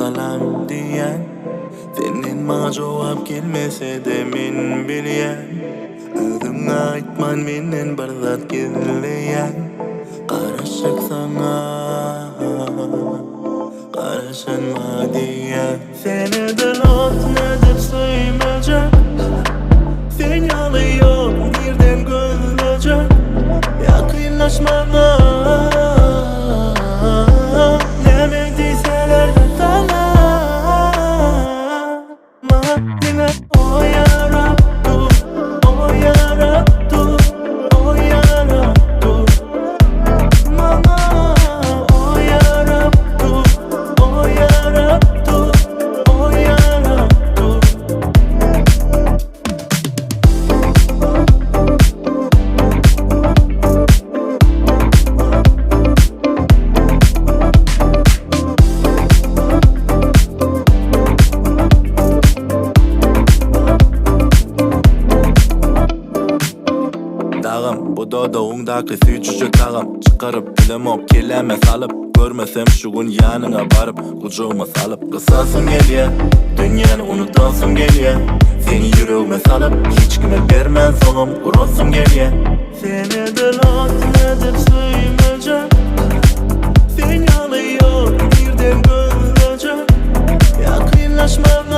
Salam diýýän. Senden maňa jogap gelmesede men bilýän. Özüň aýtman menden bir zat gizleýäň. Garaşjak saňa garaşanma diýýän. Seni dil ot nädip söýmejek. Sen ýaly ýok nirden gözlejek. Ýakynlaş maňa. Näme diýseler saňa. Maňa diňe o ýarap dur, o ýarap dur, o ýarap dur. Maňa o ýarap dur, o ýarap dur, o ýarap dur. Dagam, bu dodagyňdaky süýjüje tagam Çykaryp bilemok kelläme salyp Görmesem şu gün ýanyňa baryp Gujagyma salyp gysasym gelýä Dünýäni unudasym gelýä Seni ýüregime salyp Hiç kime bermän soňam urasym gelýä Seni dil ot nädip söýmejek Sen ýaly ýok nirden gözlejek Ýakynlaş maňa.